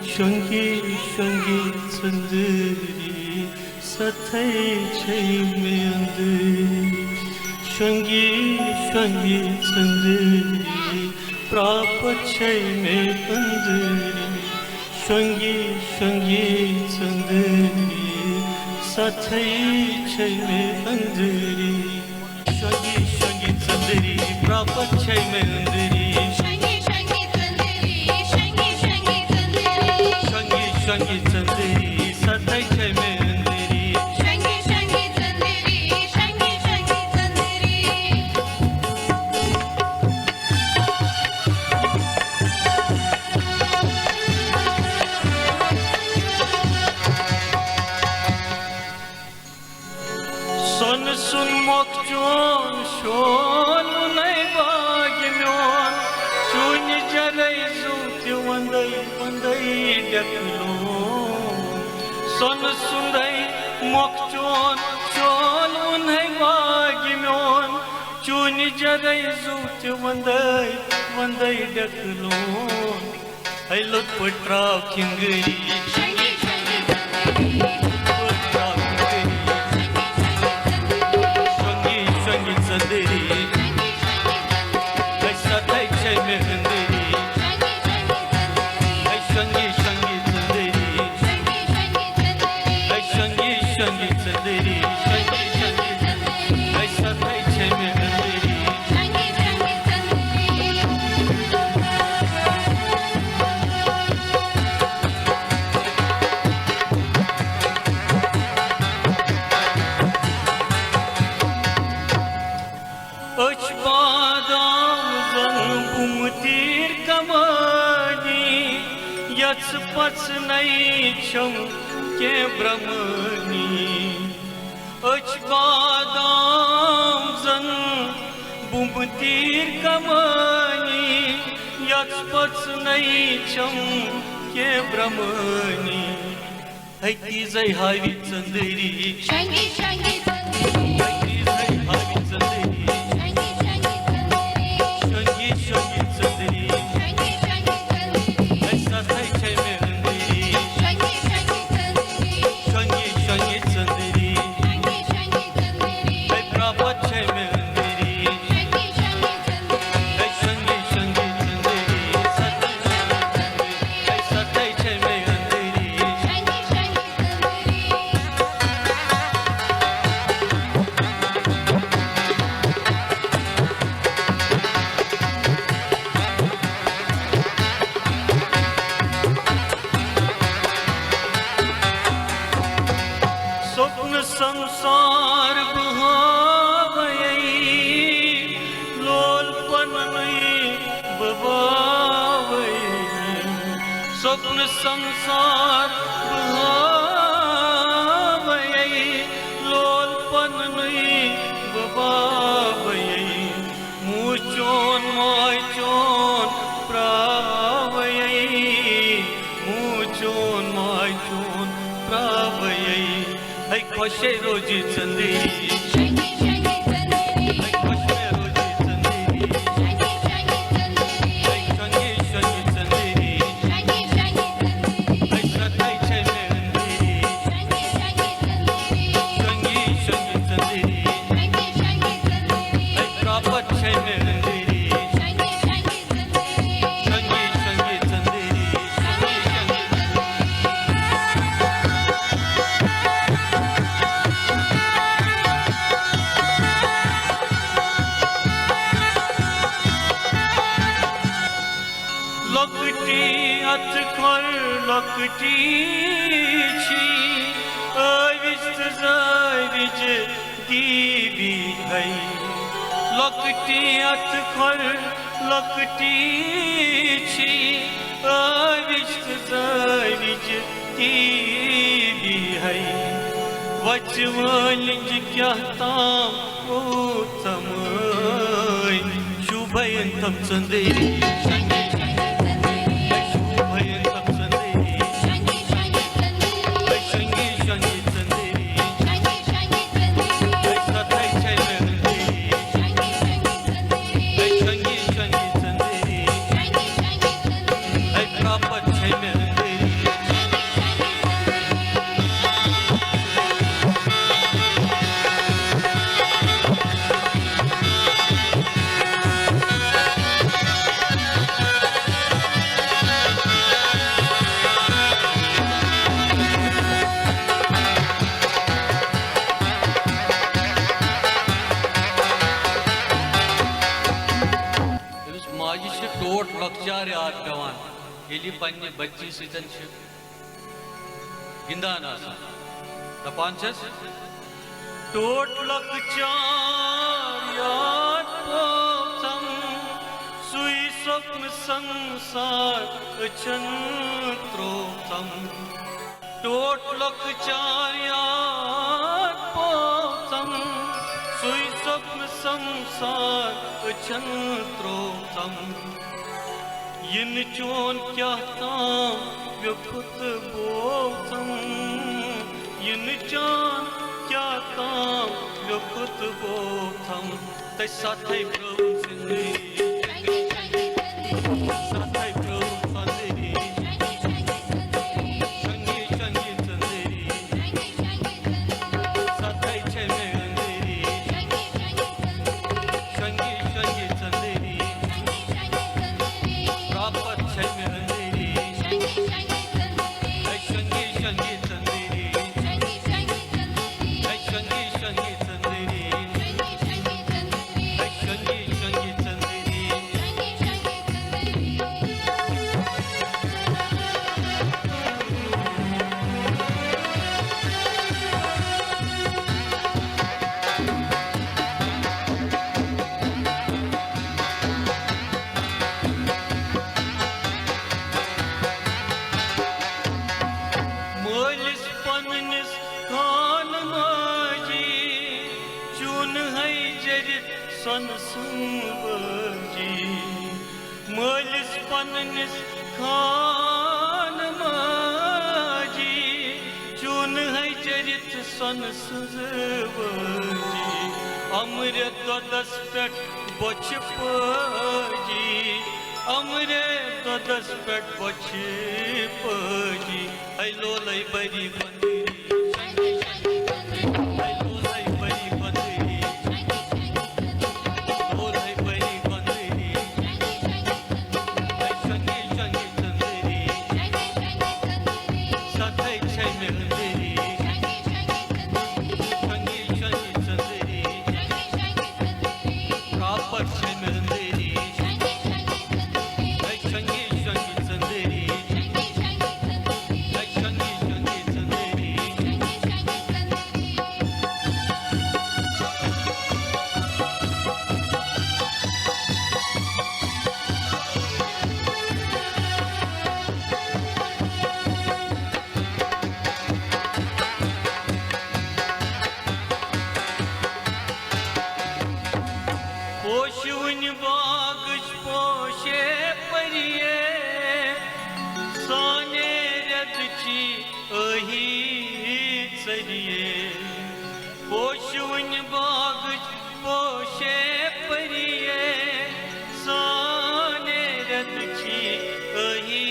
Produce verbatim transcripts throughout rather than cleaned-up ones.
شۄنٛگی شۄنٛگی ژٔنٛدٕری، ستھے چھے مےٚ أنٛدٕری۔ شۄنٛگی شۄنٛگی ژٔنٛدٕری، پرٛاپت چھے مےٚ أنٛدٕری۔ شۄنٛگی شۄنٛگی ژٔنٛدٕری، ستھے چھے مےٚ أنٛدٕری۔ شۄنٛگی شۄنٛگی ژٔنٛدٕری، پرٛاپت چھے مےٚ أنٛدٕری۔ شۄنٛگی شۄنٛگی ژٔنٛدٕری، شۄنٛگی شۄنٛگی ژٔنٛدٕری۔ شۄنٛگی شۄنٛگی ژٔنٛدٕری، ستھے چھے مےٚ أنٛدٕری۔ شۄنٛگی شۄنٛگی ژٔنٛدٕری، شۄنٛگی شۄنٛگی ژٔنٛدٕری۔ سۄنہٕ سُنٛد مۄکھ چون شولوُنے باغ میون، چونہِ جرے زُو تہِ وندے وندے ڈٮ۪کہٕ لون۔ سۄنہٕ سُنٛدے مۄکھ چون شولوُنے باغ میون، چونہِ جرے زُو تہِ وندے وندے ڈٮ۪کہٕ لون۔ ہے لوٚت پٲٹھۍ ترٛاو کھِنٛگٕری۔ شۄنٛگی شۄنٛگی ژٔنٛدٕری۔ لوٚت پٲٹھۍ ترٛاو کھِنٛگٕری۔ شۄنٛگی شۄنٛگی ژٔنٛدٕری۔ ہے ستھے چھے مےٚ أنٛدٕری۔ ہے شۄنٛگی شۄنٛگی ژٔنٛدٕری۔ ہے شۄنٛگی شۄنٛگی ژٔنٛدٕری۔ شۄنٛگی شۄنٛگی ژٔنٛدٕری۔ ہے ستھے چھے مےٚ أنٛدٕری۔ أچھ بادام زن بُمہٕ تیٖر کمٲنی، یژھ پژھ نَے چھَم کینٛہہ برٛمٲنی۔ أچھ بادام زن بُمہٕ تیٖر کمٲنی، یژھ پژھ نَے چھَم کینٛہہ برٛمٲنی۔ ہے تیٖژے ہاوِ ژٔنٛدٕری۔ شۄنٛگی شۄنٛگی ژٔنٛدٕری۔ ہے تیٖژے ہاوِ ژٔنٛدٕری۔ شۄنٛگی شۄنٛگی ژٔنٛدٕری۔ شۄنٛگی شۄنٛگی ژٔنٛدٕری۔ شۄنٛگی شۄنٛگی ژٔنٛدٕری۔ ہے ستھے چھے مےٚ أنٛدٕری۔ شۄنٛگی شۄنٛگی ژٔنٛدٕری۔ شۄنٛگی شۄنٛگی ژٔنٛدٕری۔ شۄنٛگی شۄنٛگی ژٔنٛدٕری۔ ہے پرٛاپت چھے مےٚ أنٛدٕری۔ شۄنٛگی شۄنٛگی ژٔنٛدٕری۔ ہے شۄنٛگی شۄنٛگی ژٔنٛدٕری۔ ستھے چھے مےٚ أنٛدٕری۔ ہے ستھے چھے مےٚ أنٛدٕری۔ شۄنٛگی شۄنٛگی ژٔنٛدٕری۔ سۄپنہٕ سمسار بہٕ ہاوَے، لول پننُے بہٕ باوَے۔ سۄپنہٕ سمسار بہٕ ہاوَے، لول پننُے بہٕ باوَے۔ موج چون ماے چون پراوے، موج چون ماے چون پراوے۔ ہے خۄشے روزِ ژٔنٛدٕری۔ شۄنٛگی شۄنٛگی ژٔنٛدٕری۔ ہے خۄشے روزِ ژٔنٛدٕری۔ شۄنٛگی شۄنٛگی ژٔنٛدٕری۔ ہے شۄنٛگی شۄنٛگی ژٔنٛدٕری۔ شۄنٛگی شۄنٛگی ژٔنٛدٕری۔ ہے ستھے چھے مےٚ أنٛدٕری۔ شۄنٛگی شۄنٛگی ژٔنٛدٕری۔ شۄنٛگی شۄنٛگی ژٔنٛدٕری۔ شۄنٛگی شۄنٛگی ژٔنٛدٕری۔ ہے پرٛاپت چھے مےٚ أنٛدٕری۔ شۄنٛگی شۄنٛگی ژٔنٛدٕری۔ شۄنٛگی شۄنٛگی ژٔنٛدٕری۔ شۄنٛگی شۄنٛگی ژٔنٛدٕری۔ لۄکٹی اتھٕ کھۄر لۄکٹی چھی، ٲوِج تہٕ زٲوِج دیٖبی ہے۔ لۄکٹی اتھٕ کھۄر لۄکٹی چھی، ٲوِج تہٕ زٲوِج دیٖبی ہے۔ وَژِ وٲلِنٛج کیٛاہ تام او تمٲنۍ، شوٗبھٲیِن تِم ژٔنٛدٕری۔ شوٗبھٲیِن تِم ژٔنٛدٕری۔ شۄنٛگی شۄنٛگی ژٔنٛدٕری۔ ستھے چھے مےٚ أنٛدٕری۔ شۄنٛگی شۄنٛگی ژٔنٛدٕری۔ ٹوٹھ لۄکچار یاد پٮ۪وان، ییٚلہِ یہِ پننہِ بچی سۭتۍ چھِ گِنٛدان آسان۔ دَپان چھَس، ٹوٹھ لۄکچار یاد پوٚژھم، سُے سۄپنہٕ سنسار أچھن ترووتھم۔ ٹوٹھ لۄکچار یاد پوٚژھم، سُے سۄپنہٕ سنسار أچھن ترووتھم۔ یِنہٕ چون کیٛاہ تام ویوٚکھُت بوزم، یِنہٕ چون کیٛاہ تام ویوٚکھُت بوزم۔ تہٕ ستھے برٛونٛہہ زندگی، ستھے برٛونٛہہ زندگی، شنگی شنگی زندگی، ستھے چھے مےٚ أنٛدری، شنگی شنگی زندگی، رابطہ چھے مےٚ أنٛدری، اے شنگی شنگی زندگی، اے شنگی شنگی زندگی، اے شنگی شنگی زندگی۔ مٲلِس پننِس خانہٕ ماجی، چون ہے جٔرِتھ سۄنہٕ سٕنٛز بٲجی۔ مٲلِس پننِس خانہٕ ماجی، چون ہے جٔرِتھ سۄنہٕ سٕنٛز بٲجی۔ اَمرِ دۄدس پٮ۪ٹھ بۄچھِ پٲجی، اَمرِ دۄدس پٮ۪ٹھ بۄچھِ پٲجی۔ ہے لولے بری بندری، ہے لولے بری بندری، لولے بری بندری، ہے شنگی شنگی زندگی، ستھے چھے مےٚ أنٛدری، شنگی شنگی زندگی، رابطہ چھے مےٚ أنٛدری، ہے شنگی شنگی زندگی، ہے شنگی شنگی زندگی۔ پوشوٕنۍ باغٕچ پوشے پریے، سانے رٮ۪تہٕ چی ٲہی ژٔریے۔ پوشوٕنۍ باغٕچ پوشے پریے، سانے رٮ۪تہٕ چی ٲہی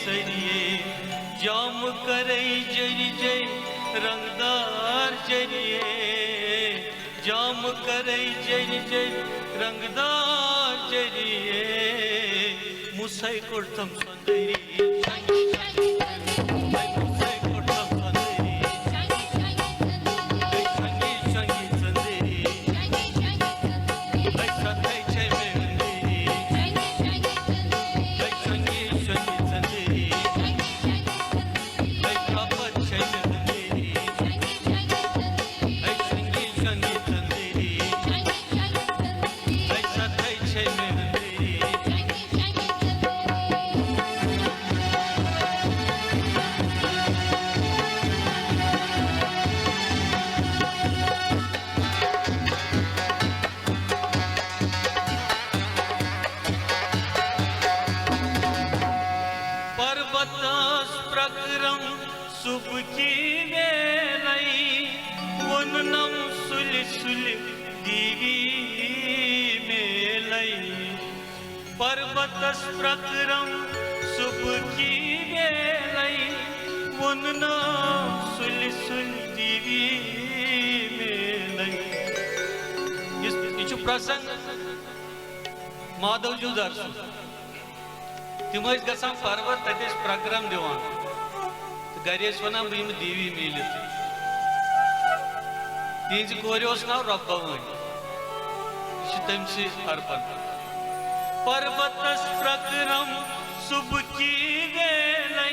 ژٔریے۔ جام کرے جٔرۍ جٔرۍ رنگدار جٔریے، جام کرے جٔرۍ جٔرۍ رنگدار جٔریے۔ مُسے کوٚڑتھم سۄندری، مُسے کوٚڑتھم سۄندری، شنگی شنگی سۄندری، ستھے چھے مےٚ أنٛدری، شنگی شنگی سۄندری۔ پربتس پرکرم صبح کی ویلے، ووننم سُلہِ سُلہِ دیوی میلے۔ پربتس پرکرم صبح کی ویلے، ووننم سُلہِ سُلہِ دیوی میلے۔ یُس، یہِ چھُ پرسنگ مادھو جُلدار سُنٛد۔ تِم ٲسۍ گژھان پروت، تتہِ ٲسۍ پروگرام دِوان۔ تہٕ گرِ ٲسۍ ونان، "بہٕ یِمہٕ دیوی میٖلِتھ۔" تِہنٛزِ کورِ اوس ناو رۄب بھوٲنۍ۔ یہِ چھِ تٔمۍ سٕے ارپن۔ پربتس پرکرم صبحکی ویلے،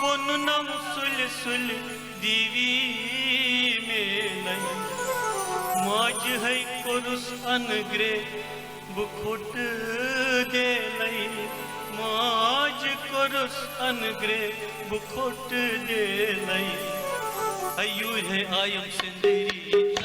ووننم سُلہِ سُلہِ دیوی میلے۔ ماجہِ ہے کوٚرُس انگرے بہٕ کھوٚٹ دیلے، ماجہِ کوٚرُس انگرے بہٕ کھوٚٹ دیلے۔ ہے یوٗرۍ ہے آیم سندری